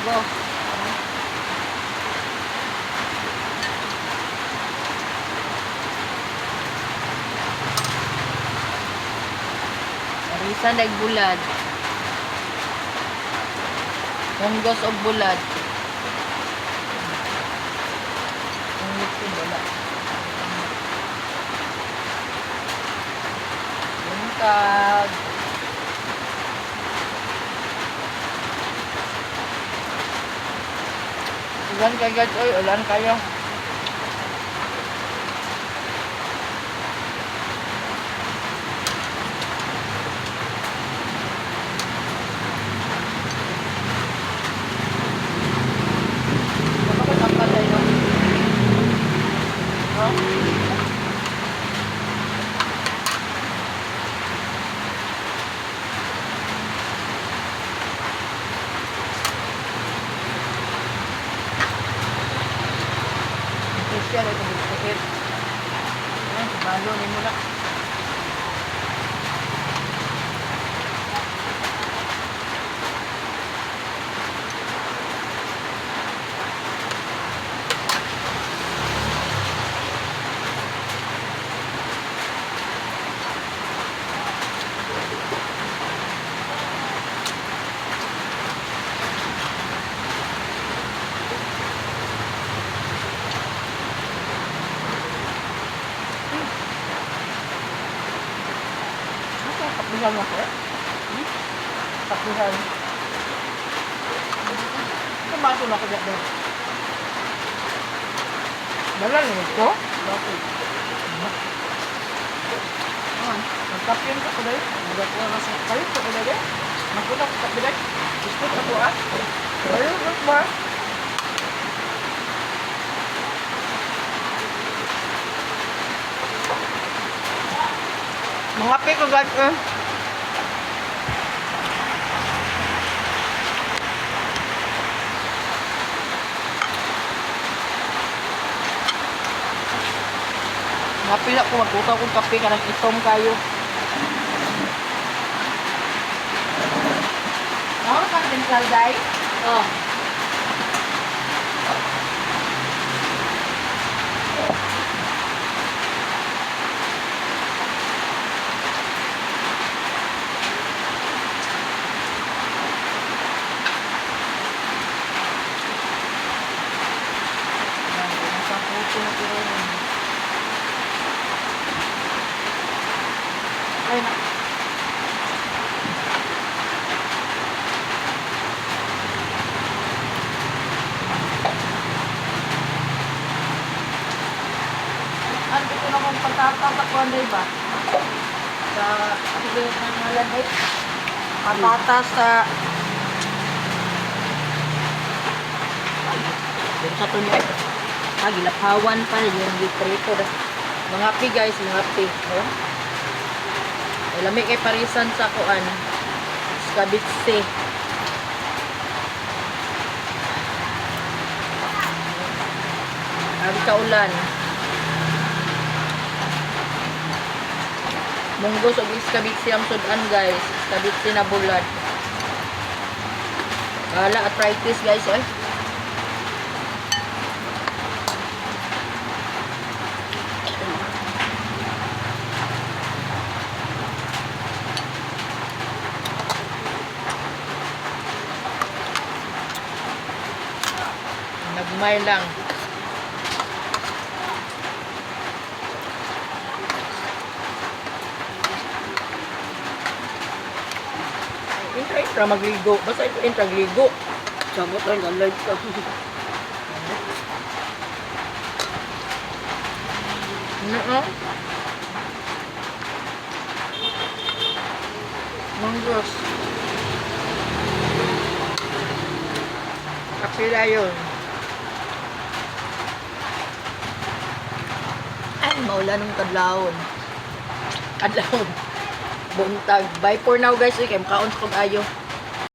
Munggo. Marisa nagbulad. Munggos og bulad. Ang lipin wala. Buntag. Ulan kayo guys, oy, ulan kayo. Baka ko tangkal tayo, no? No? Siya rin kung sakit. Ay, balo ni mo na. Ano kapihan mo ko? Hmm? Kapihan. Tomato na ko dyan. Dala niyo ko? Bakit? Magkapihan ka ko dahil. Nagakuha ka sa Kayo ko dahil. Magpunta ko kape dahil. Gusto ko ah. Kayo ko ba? Mga ko guys eh. Napila ko magkukaw kong kape kanang itom kayo. Ako ka timpla day? Oh. Ay na. Ano ko na kong patata sa kuwan day ba? Sa ano ba yung nangalan eh? Patata sa Dito sa tunyo eh. Ah, gilapawan pa yung giprito. Mga pi guys, mga pi. Oh. Ay, lami kay parisan sa kuan. Skabitse. Abi kaulan. Munggos og iskabitse ang sudan guys. Iskabitse na bulad. Kala arthritis guys oy. Nagmay lang. Intra intra magligo. Basta intra intra gligo. Sabot lang, live ka. Ano? Munggos. Kapila yun. Ay, maulan ng kadlawon. Kadlawon. Buntag. Bye for now guys. Uy, kay makaon sa kog ayo.